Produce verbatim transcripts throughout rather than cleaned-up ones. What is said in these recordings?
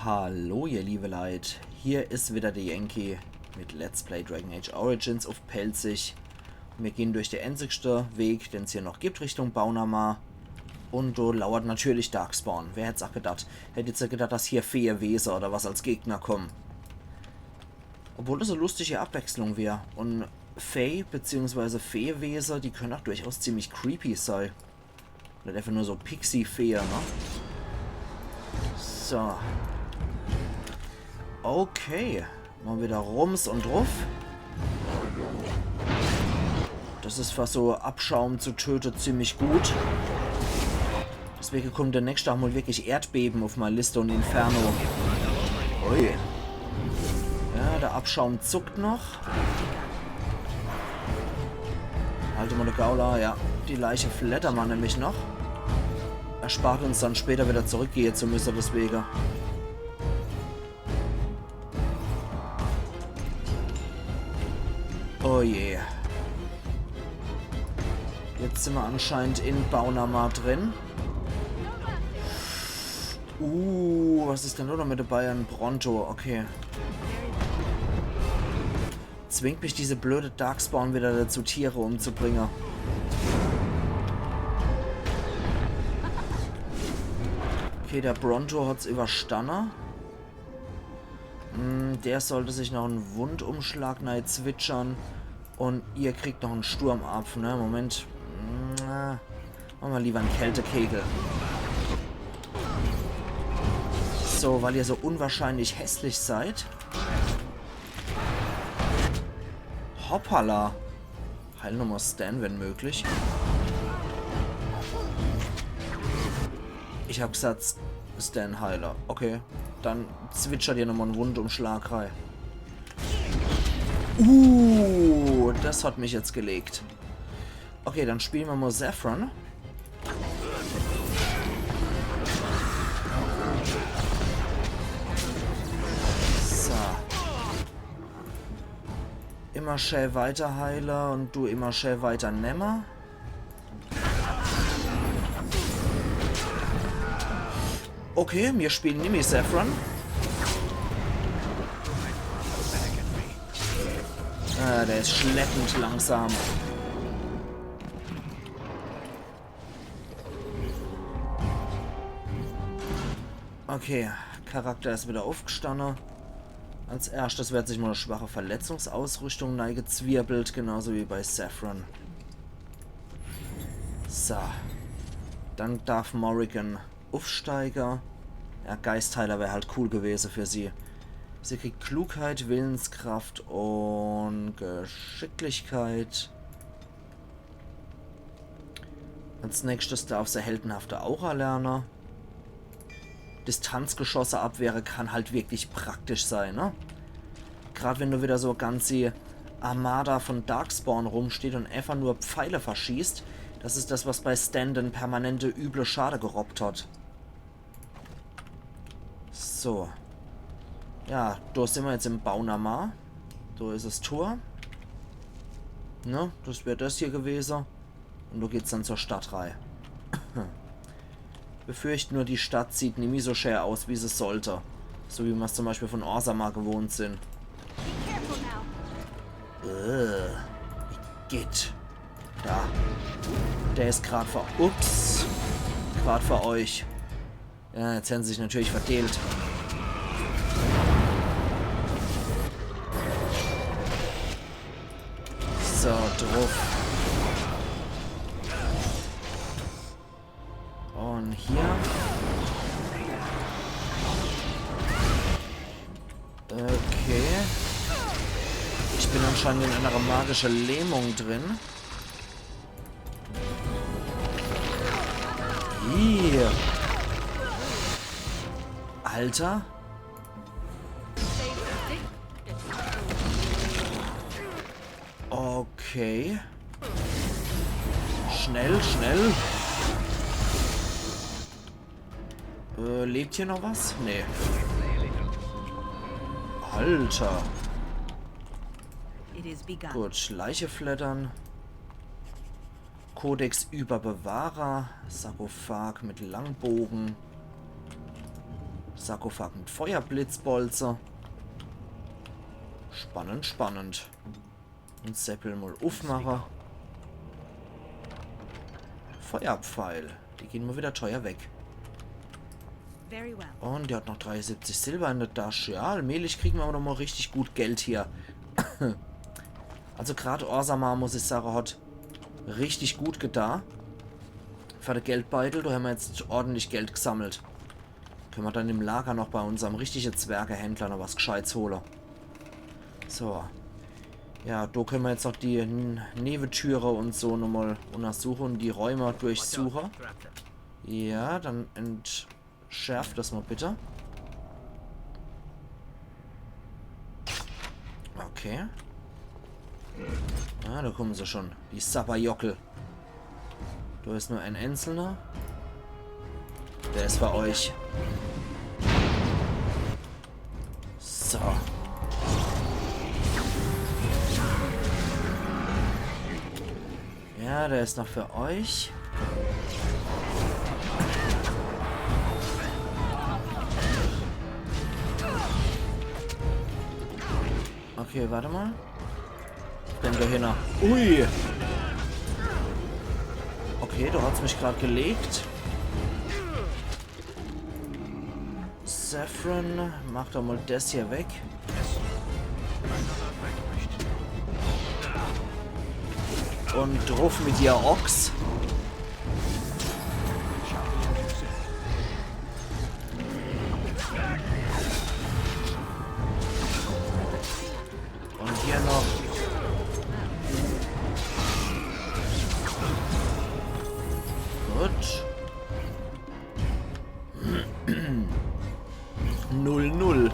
Hallo ihr liebe Leit, hier is wieder de Yankee mit Let's Play Dragon Age Origins uff Pälzisch. Mir gehn durch de enzigste Weg, den's hier noch gibt, Richtung Baunama. Un do lauert natürlich Darkspawn. Wer hätt's ach gedacht? Hätt jetzt gedacht, dass hier Feewese oder was als Gegner kommen. Obwohl das e lustige Abwechslung wär. Un Fee beziehungsweise Feewese, die können ach durchaus ziemlich creepy sei. Oder einfach nur so Pixie-Fee, ne? So. Okay. Mol wieder Rums un druff. Das is für so Abschaum zu töte ziemlich gut. Deswege kommt de nächschte mol wirklich Erdbebe uff mei Liste un Inferno. Ui. Ja, de Abschaum zuckt noch. Halt mol de Gaul a, ja. Die Leiche fleddert ma nämlich noch. Erspart uns dann später wieder zurückgehe zu müsse, deswege. Oh je. Jetzt sin ma anscheinend in Baunama drin. Uh, was is denn do noch mit dabei? E Bronto, okay. Zwingt mich diese blöde Darkspawn wieder dazu, Tiere umzubringe. Okay, de Bronto hat's überstanne. Hm, der sollte sich noch en Wundumschlag nei zwitschern. Un ihr kriegt noch en Sturm ab, ne? Moment. Hm, äh, mache ma lieber en Kältekegel. So, weil ihr so unwahrscheinlich hässlich seid. Hoppala. Heil nochmol Sten, wenn möglich. Ich hab gesagt, Sten heile. Okay, dann zwitschert ihr nochmol en Wundumschlag rei. Uh, das hat mich jetzt gelegt. Okay, dann spiele ma mol Zevran. So. Immer schää weiter heile un du immer schää weiter nemme. Okay, mir spiele nimmi Zevran. Ah, der is schleppend langsam. Okay, Charakter is wieder uffgestanne. Als erschtes werd sich mol e schwache Verletzungsausrüschtung neigezwirbelt, genauso wie bei Zevran. So. Dann darf Morrigan uffsteige. Ja, Geistheiler wär halt cool gewese für sie. Sie kriegt Klugheit, Willenskraft un Geschicklichkeit. Als nächschtes darf se heldenhafte Aura lerne. Distanzgeschosse abwehre kann halt wirklich praktisch sei, ne? Grad wenn do wieder so e ganzi Armada von Darkspawn rumsteht un äfach nur Pfeile verschießt, das is das, was bei Sten den permanente üble Schade gerobbt hat. So. Ja, do sin ma jetzt im Baunama. Do is es Tor. Ne, das wär das hier gewese. Un do geht's dann zur Stadt rei. Befürcht nur, die Stadt sieht nimmi so schää aus, wie se sollte. So wie ma's zum Beispiel von Orzammar gewohnt sin. Äh, geht. Da. Der is grad vor. Ups. Grad vor euch. Ja, jetzt hän se sich natürlich verdeelt. So, druff. Un hier. Okay. Ich bin anscheinend in einer magischen Lähmung drin. Hier. Alter. Okay. Schnell, schnell. Äh, lebt hier noch was? Nee. Alter. Gut, Leiche fleddern. Kodex über Bewahrer. Sarkophag mit Langbogen. Sarkophag mit Feuerblitzbolze. Spannend, spannend. Un Säppel mol ufmache. Feuerpfeil. Die gehn mol wieder teuer weg. Very well. Un der hat noch dreiundsiebzig Silber in de Tasch. Ja, allmählich kriegen mer awwer noch mol richtig gut Geld hier. Also grad Orzammar, muss ich sage, hat richtig gut geta. Fer de Geldbeitel, do hämmer jetzt ordentlich Geld gsammelt. Könne mer dann im Lager noch bei unserm richtige Zwergehändler noch was Gscheits hole. So. Ja, do könne mer jetzt noch die N-, Newetüre un so nochmol unnersuche un die Räume durchsuche. Ja, dann entschärf des mol bitte. Okay. Ah, do kumme se schun. Die Sapperjockel. Do is nur en Einzelner. Der is fer euch. So. Ja, der is noch fer euch. Okay, wart mol. Komm do hinner. Ui! Okay, do hat's mich grad gelegt. Zevran, mach doch mol des hier weg. Un druff mit dir, Ochs. Un hier noch. Gut. Null null.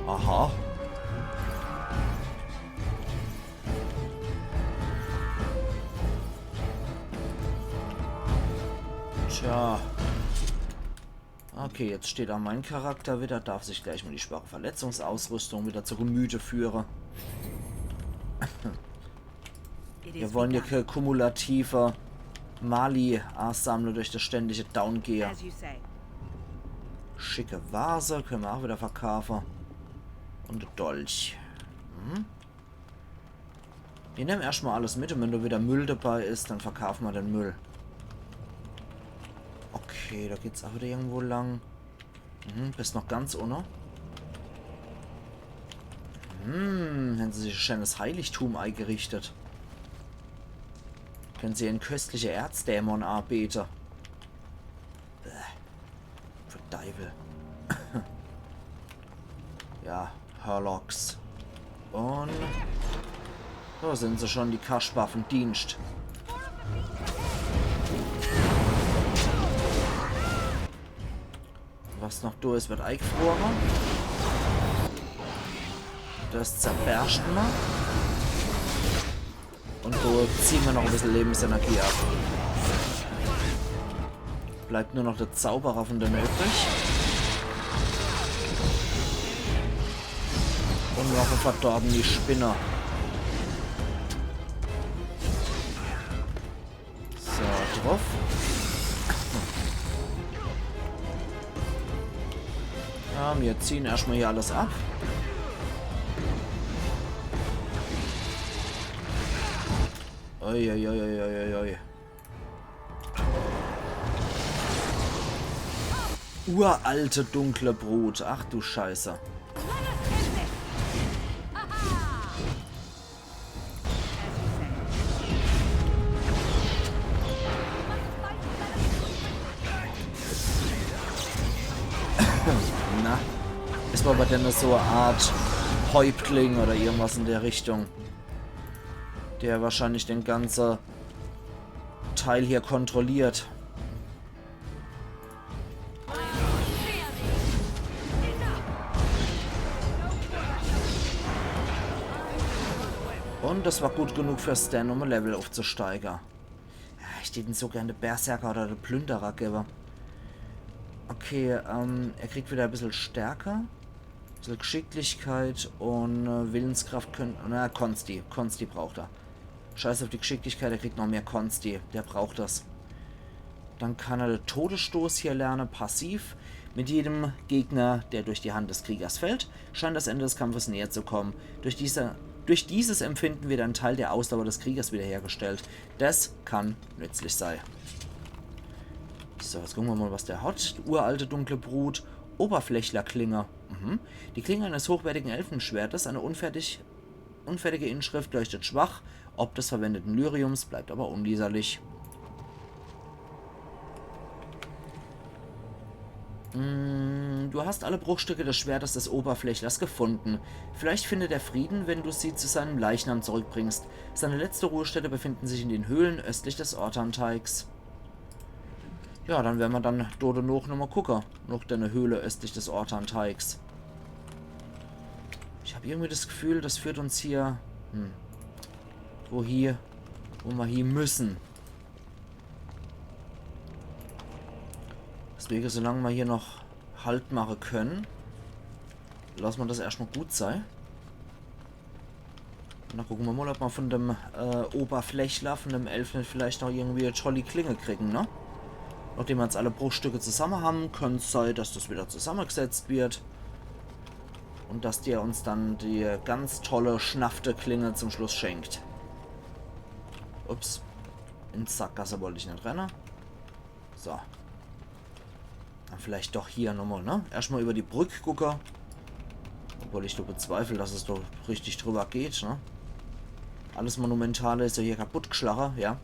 Aha. Tja. Okay, jetzt steht do mein Charakter wieder, darf sich gleich mol die schwache Verletzungsausrüstung wieder zu Gemüte führe. It is begun. Mir wolle hier ke-, kumulative Mali asammle durch des ständige Downgehe. As you say. Schicke Vase könne mer ach wieder verkaafe. Un de Dolch. Hm? Mir nemme erscht mol alles mit un wenn do wieder Müll dabei is, dann verkaafe mer de Müll. Okay, do geht's ach wieder irgendwo lang. Mhm, bis noch ganz unne. Hm, hän se sich e scheenes Heiligtum eigerichtet. Könne se ihren köstliche Erzdämon abete. Bäh. Für Deiwel. Ja, Herlocks. Un do sin se schun, die Kasper vum Dienscht. Was noch do is, werd eigefrore. Des zerberscht mer. Un so ziehe mer noch e bissel Lebensenergie ab. Bleibt nur noch de Zauberer vun denne übrig. Un noch e verdorbeni Spinne. So, druff. Ja, mir ziehe erscht mol hier alles ab. Ui, ui, ui. Uralte dunkle Brut. Ach du Scheiße. Na, is wohl bei denne so e Art Häuptling oder irgendwas in der Richtung, der wahrscheinlich den ganze Teil hier kontrolliert. Un des war gut genug für Sten, um e Level uffzusteige. Ja, ich dät en so gern de Berserker oder de Plünderer gewwe. Okay, ähm, er kriegt wieder e bissel Stärke. E bissel Geschicklichkeit un, äh, Willenskraft könnt, na, Konsti. Konsti braucht er. Scheiß uff die Geschicklichkeit, er kriegt noch mehr Konsti. Der braucht des. Dann kann er de Todesstoß hier lerne, passiv. Mit jedem Gegner, der durch die Hand des Kriegers fällt, scheint das Ende des Kampfes näher zu kommen. Durch, diese, durch dieses Empfinden wird ein Teil der Ausdauer des Kriegers wiederhergestellt. Das kann nützlich sein. So, jetzt gucke mer mal, was der hat. Uralte dunkle Brut. Oberflächlerklinge. Mhm. Die Klinge eines hochwertigen Elfenschwertes, eine unfertig, unfertige Inschrift, leuchtet schwach, ob des verwendeten Lyriums, bleibt aber unleserlich. Mm, du hast alle Bruchstücke des Schwertes des Oberflächlers gefunden. Vielleicht findet er Frieden, wenn du sie zu seinem Leichnam zurückbringst. Seine letzte Ruhestätte befinden sich in den Höhlen östlich des Ortan-Teigs. Ja, dann wern mer dann do noch nochmal gucke. Noch dene Höhle östlich des Ortan-Teigs. Ich hab irgendwie das Gefühl, das führt uns hier, hm, wohie, wo mer hie müssen. Deswege, solang mer hier noch Halt mache können, lass mer das erschtmal gut sei. Na, gucke mer mal, ob mer von dem, äh, Oberflächler, von dem Elf nit vielleicht noch irgendwie e tolle Klinge kriegen, ne? Nachdem mer jetzt alle Bruchstücke zusamme haben, könnte es sei, dass das wieder zusammegesetzt wird. Und dass der uns dann die ganz tolle, schnaffte Klinge zum Schluss schenkt. Ups. In die Sackgasse wollt ich nit renne. So. Dann vielleicht doch hier nochmal, ne? Erschtmal über die Brück gucke. Obwohl ich doch bezweifle, dass es doch richtig drüber geht, ne? Alles Monumentale is ja hier kaputt geschlache, ja.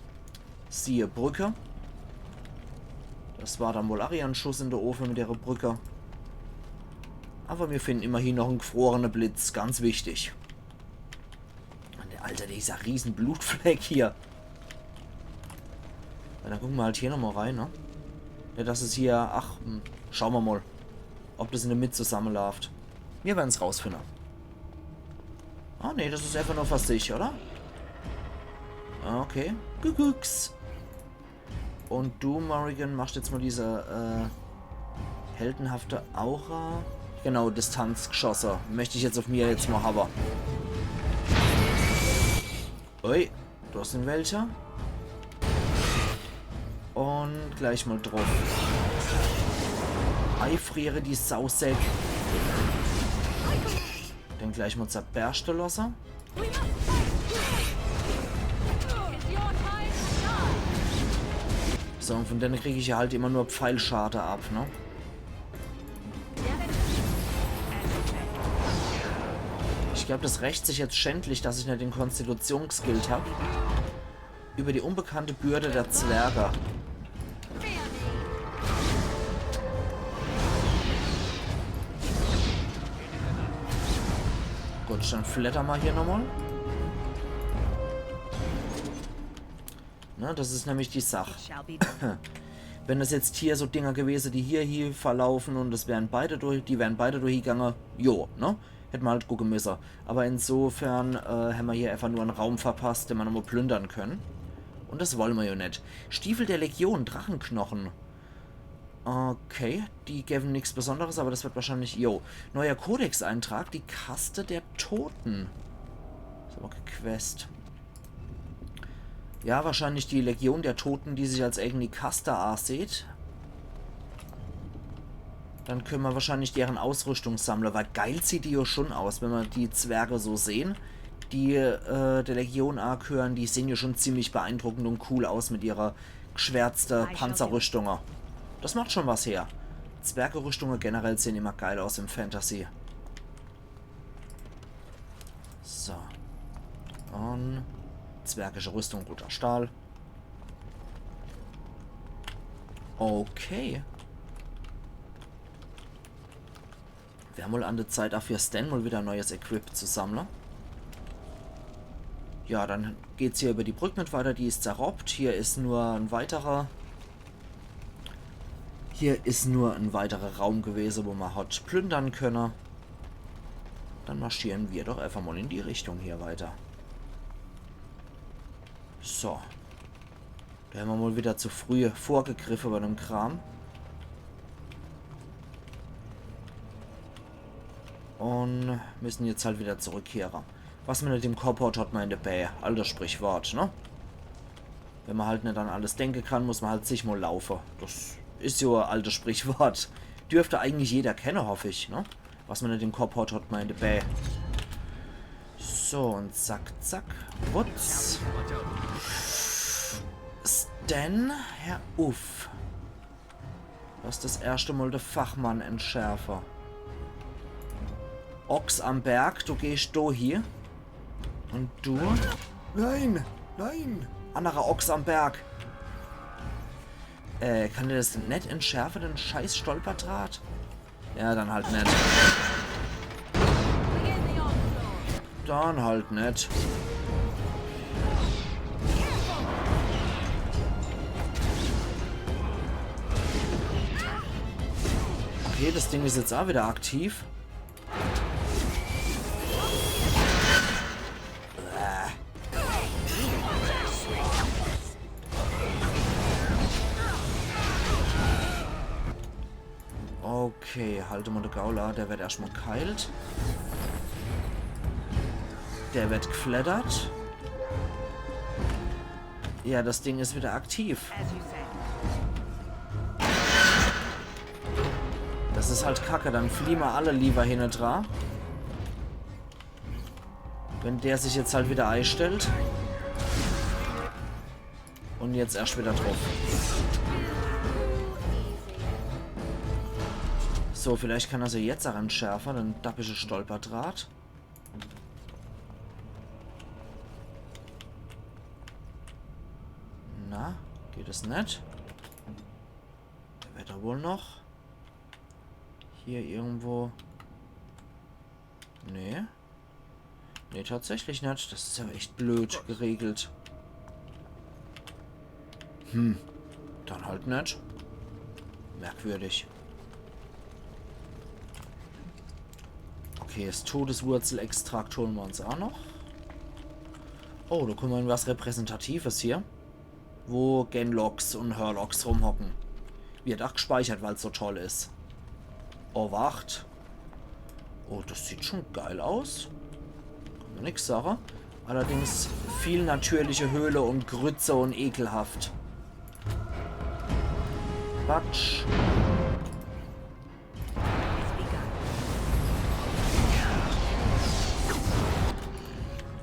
Siehe Brücke. Das war dann wohl Arians Schuss in de Ofe mit dere Brücke. Aber mir finden immerhin noch en gefrorene Blitz, ganz wichtig. Alter, dieser riesen Blutfleck hier. Na, dann gucke mer halt hier nochmal rein, ne? Ja, das is hier, ach, hm, schaue mer mal, ob das in de Mitt zusammelaaft. Mir wern's rausfinde. Ah, nee, das is einfach nur für sich, oder? Okay. Kuckucks. Und du, Morrigan, machst jetzt mal diese, äh, heldenhafte Aura. Genau, Distanzgeschosse. Möcht ich jetzt auf mir jetzt mal habe. Ui, do sin welche. Und gleich mal druff. Eifriere die Sausäck. Dann gleich mal zerberschte losse. So, und von denne krieg ich ja halt immer nur Pfeilschade ab, ne? Ich glaub, das rächt sich jetzt schändlich, dass ich nit den Konstitution geskillt hab. Über die unbekannte Bürde der Zwerge. Gut, dann flatter mer hier nochmal. Ne, das is nämlich die Sach. Wenn das jetzt hier so Dinger gewese, die hier, hier verlaufen und es wären beide durch, die wären beide durchgegange, jo, ne? Hätt mer halt gucke müsse. Aber insofern, äh, hämmer hier einfach nur en Raum verpasst, den mer nochmal plündern können. Und das wolle mer jo net. Stiefel der Legion, Drachenknochen. Okay, die geben nix Besonderes, aber das wird wahrscheinlich, jo. Neuer Kodexeintrag, die Kaste der Toten. Das is aber e Quest. Ja, wahrscheinlich die Legion der Toten, die sich als eigeni Kaste aseht. Dann können mer wahrscheinlich deren Ausrüstung sammle, weil geil sieht die jo schon aus, wenn mer die Zwerge so sehen, die, äh, der Legion agehören, die sehen jo schon ziemlich beeindruckend und cool aus mit ihrer geschwärzte Panzerrüstunge. Das macht schon was her. Zwergerüstunge generell sehen immer geil aus im Fantasy. So. Und zwergische Rüstung, roter Stahl. Okay. Wär mal an der Zeit, auch für Sten mal wieder neues Equip zu sammle. Ja, dann geht's hier über die Brück mit weiter. Die is zerroppt. Hier is nur en weiterer Hier is nur en weiterer Raum gewese, wo mer hat plündern könne. Dann marschieren wir doch einfach mal in die Richtung hier weiter. So. Da hämmer mal wieder zu früh vorgegriffe bei dem Kram. Und müssen jetzt halt wieder zurückkehre. Was mer nit im Kopp hat, hat mer in de Bä. Altes Sprichwort, ne? Wenn mer halt nit an alles denke kann, muss mer halt sich mal laufe. Das is jo e altes Sprichwort. dürft eigentlich jeder kenne, hoff ich, ne? Was ma net im Kopp hot, hot ma in de Bää. So, un zack, zack. Wutz. Sten, her uff. Lass des erschte Mol de Fachmann entschärfe. Ochs am Berg, du gehscht do hie. Un du? Nein, nein. Annerer Ochs am Berg. Äh, kann der des net entschärfe, den scheiß Stolperdraht? Ja, dann halt net. Dann halt net. Okay, des Ding is jetzt aa wieder aktiv. Okay, halt mol de Gaul a, der werd erscht mol geheilt. Der werd gfleddert. Ja, des Ding is wieder aktiv. Des is halt kacke, dann flieh ma alle liewer hinnedra. Wenn der sich jetzt halt wieder eistellt. Un jetzt erscht wieder druff. So, vielleicht kann er se jetzt aa entschärfe, den dappische Stolperdraht. Na, geht es net? Der werd do wohl noch. Hier irgendwo. Nee. Nee, tatsächlich net. Des is ja echt blöd geregelt. Hm. Dann halt net. Merkwürdig. Okay, des Todeswurzelextrakt hole ma uns aa noch. Oh, do guck ma, was Repräsentatives hier. Wo Genlocks un Hurlocs rumhocke. Wird aa gspeichert, weil's so toll is. Owacht. Oh, des sieht schun geil aus. Kann ma nix sage. Allerdings viel natürliche Höhle un Grütze un ekelhaft. Batsch.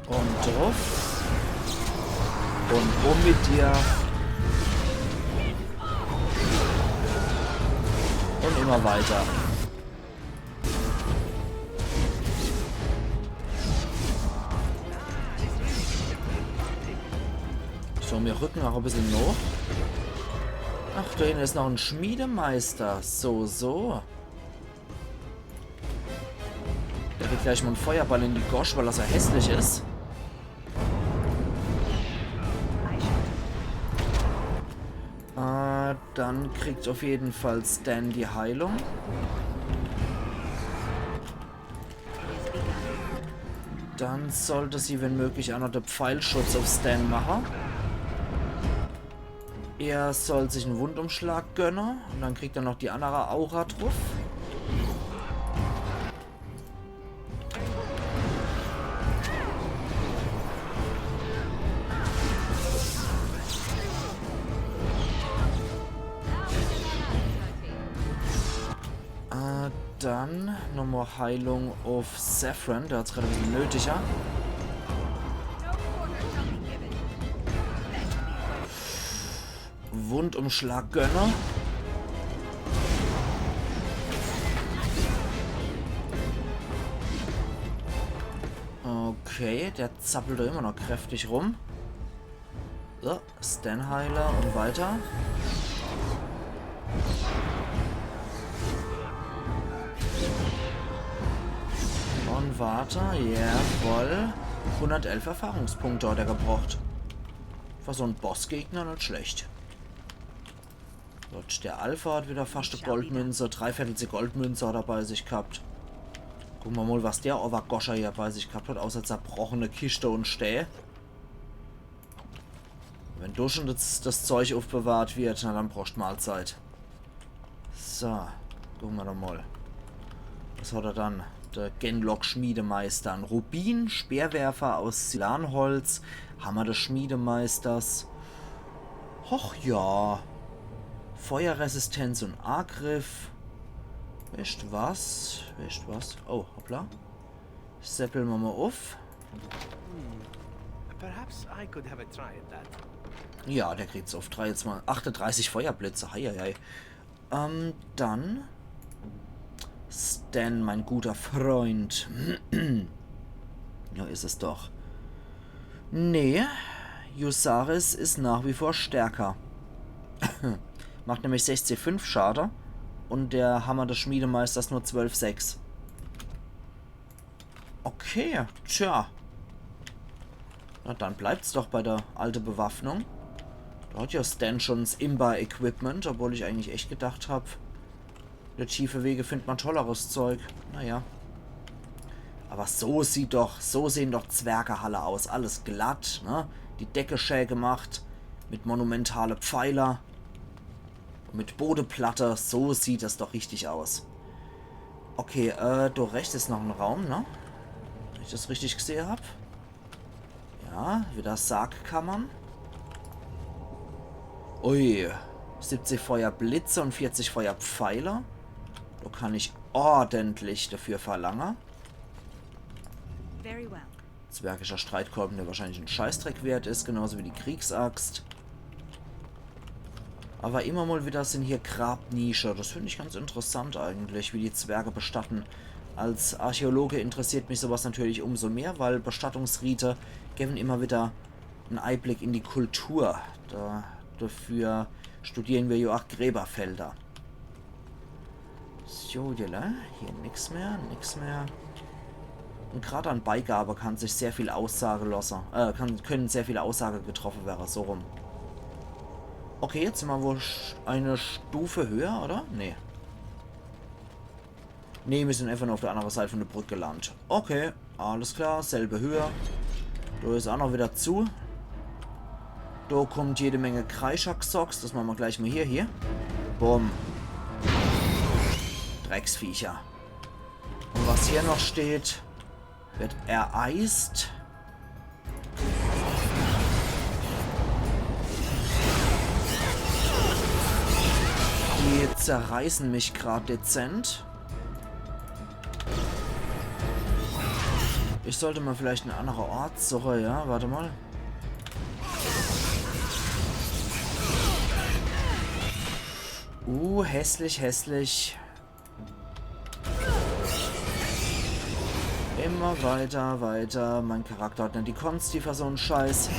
Un druff. Un um mit dir. Un immer weiter. So, mir rücke aa e bissel noch. Ach, do hinne is noch en Schmiedemeister. So, so. Der kriegt gleich mol en Feuerball in die Gosch, weil er so hässlich is. Äh, dann kriegt uff jeden Fall Sten die Heilung. Dann sollt sie, wenn möglich, aa noch de Pfeilschutz uff Sten mache. Er soll sich en Wundumschlag gönne un dann kriegt er noch die annere Aura druff. Äh, dann nochmol Heilung uff Zevran, der hat's grad e bissel nötiger. Wundumschlag gönne. Okay, der zappelt do immer noch kräftig rum. So, Sten heile un weiter. Un weiter, jawoll. Hundertelf Erfahrungspunkte hat er gebraucht. War so en Bossgegner net schlecht. Gut, der Alpha hat wieder fascht e Goldmünze, dreiviertel Goldmünze hat er bei sich gehabt. Gucke mer mol, was der Obergoscher hier bei sich gehabt hat, außer zerbrochene Kischte un Stää. Wenn do schun des, des Zeug uffbewahrt werd, na dann Proscht Mahlzeit. So, gucke mer doch mol. Was hat er dann? De Genlock-Schmiedemeister. En Rubin-Speerwerfer aus Silanholz. Hammer des Schmiedemeisters. Och ja. Feuerresistenz un Agriff. Weescht was? Weescht was? Oh, hoppla. Sättle mer mol uff. Perhaps I could have a try at that. Ja, der kriegt's uff. Drei jetzt mol. Achtunddreißig Feuerblitze. Heieiei. Ähm, dann. Sten, mein guter Freund. Ja, is es doch. Nee, Yusaris is nach wie vor stärker. Macht nämlich sechzig fünf Schade. Und der Hammer des Schmiedemeisters nur zwölf sechs. Okay, tja. Na, dann bleibt's doch bei der alte Bewaffnung. Da hat ja Sten schon's Imba-Equipment, obwohl ich eigentlich echt gedacht hab, in de tiefe Wege findt ma tolleres Zeug. Naja. Aber so sieht doch, so sehen doch Zwergehalle aus. Alles glatt, ne? Die Decke schä gemacht, mit monumentale Pfeiler, mit Bodeplatte. So sieht das doch richtig aus. Okay, äh, do rechts is noch en Raum, ne? Wenn ich das richtig gesehe hab. Ja, wieder Sargkammern. Ui, siebzig Feuerblitze und vierzig Feuerpfeile. Do kann ich ordentlich dafür verlange. Very well. Zwergischer Streitkolben, der wahrscheinlich en Scheißdreck wert is, genauso wie die Kriegsaxt. Aber immer mal wieder sind hier Grabnische. Das find ich ganz interessant eigentlich, wie die Zwerge bestatten. Als Archäologe interessiert mich sowas natürlich umso mehr, weil Bestattungsrite geben immer wieder en Einblick in die Kultur. Da, dafür studieren wir ja auch Gräberfelder. So, Jelle, hier nix mehr, nix mehr. Und grad an Beigabe kann sich sehr viel Aussage lassen, äh, kann, können sehr viele Aussage getroffen werden, so rum. Okay, jetzt sind wir wohl sch- eine Stufe höher, oder? Nee. Nee, wir sind einfach nur auf der anderen Seite von der Brücke gelandet. Okay, alles klar, selbe Höhe. Da ist auch noch wieder zu. Da kommt jede Menge Kreischer-Gsocks. Das machen wir gleich mal hier, hier. Bumm. Drecksviecher. Und was hier noch steht, wird ereist. Die zerreißen mich grad dezent. Ich sollte mal vielleicht en anderen Ort suchen, ja? Warte mal. Uh, hässlich, hässlich. Immer weiter, weiter. Mein Charakter hat net die Konsti für so'n Scheiß.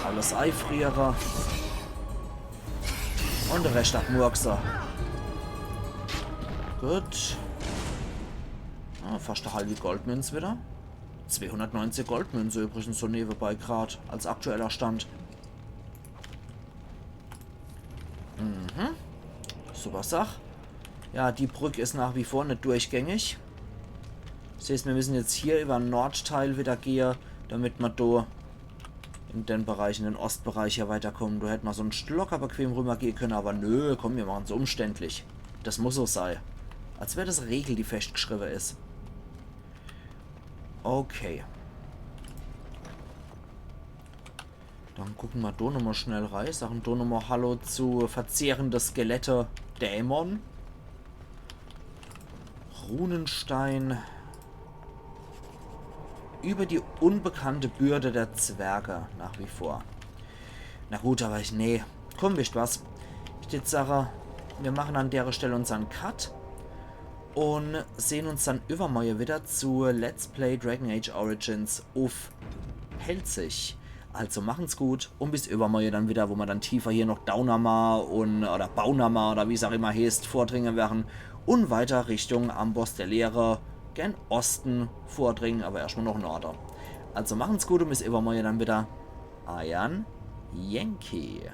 Alles eifriere. Und de Rescht abmurkse. Gut. Ah, fast e halbi Goldmünz wieder. Zweehundertneunzig Goldmünze übrigens so nebenbei grad als aktueller Stand. Mhm. Super Sach. Ja, die Brück is nach wie vor net durchgängig. Das heißt, wir müssen jetzt hier über den Nordteil wieder gehe, damit wir do in den Bereich, in den Ostbereich hier weiterkommen. Do hätt man so en Schlocker bequem rübergehe können, aber nö, komm, wir machen's umständlich. Das muss so sei. Als wär das e Regel, die festgeschriebe is. Okay. Dann gucken wir do nochmal schnell rein. Sagen do nochmal Hallo zu verzehrende Skelette, Dämon. Runenstein. Über die unbekannte Bürde der Zwerge nach wie vor. Na gut, aber ich, nee. Komm, wisst was? Ich würd sagen, wir machen an dere Stelle unsern Cut und sehen uns dann übermorje wieder zu Let's Play Dragon Age Origins uff Pälzisch. Also machen's gut und bis übermorje dann wieder, wo wir dann tiefer hier noch Daunamar und, oder Baunamar oder wie's auch immer heißt, vordringen werden und weiter Richtung Amboss der Leere gen Osten vordringen, aber erstmal noch Norde. Also machen's gut und bis übermorje dann wieder. Eiern Yankee.